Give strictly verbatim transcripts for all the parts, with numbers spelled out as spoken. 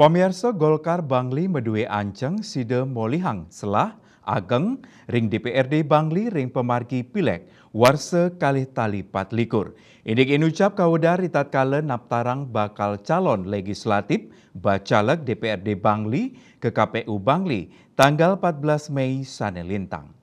Pamiarsa, Golkar Bangli madué anceng sida molihang selah ageng ring D P R D Bangli ring pamargi Pileg warsa kalih tali pat likur. Indik inucap kawedar ritatkala naptarang bakal calon legislatif bacaleg D P R D Bangli ka K P U Bangli tanggal empat belas Mei sane lintang.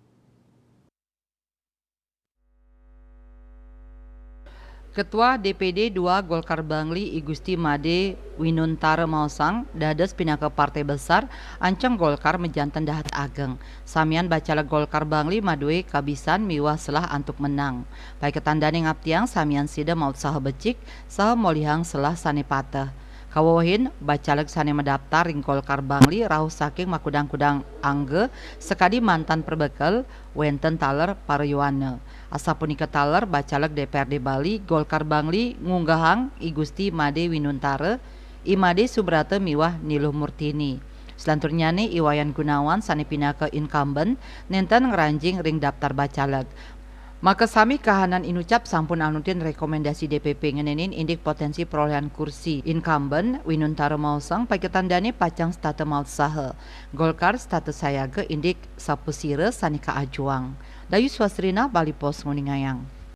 Ketua D P D dua Golkar Bangli, I Gusti Made Winuntara maosang, dados pinaka partai besar, anceng Golkar majanten dahat ageng. Samian bacaleg Golkar Bangli madué kabisan miwah selah antuk menang. Paiketandane ngaptiang samian sida mautsaha becik saha molihang selah sane pateh. Kawewehin bacaleg sane madaptar ring Golkar Bangli rauh saking makudang-kudang angga sakadi mantan perbekel, wenten taler parayuana. Asapunika taler bacaleg D P R D Bali Golkar Bangli ngunggahang I Gusti Made Winuntara, I Made Subrata miwah Niluh Murtini. Selanturnyane I Wayan Gunawan sane pinaka incumbent nenten ngranjing ring daptar bacaleg. Makasami kahanan inucap sampun anutin rekomendasi D P P ngenenin indik potensi perolehan kursi. Incumbent Winuntara maosang paiketandane pacang setata mautsaha. Golkar setata sayaga indik sapasira sane kaajuang. Dayu Swasrina, Bali Post, nguningayang.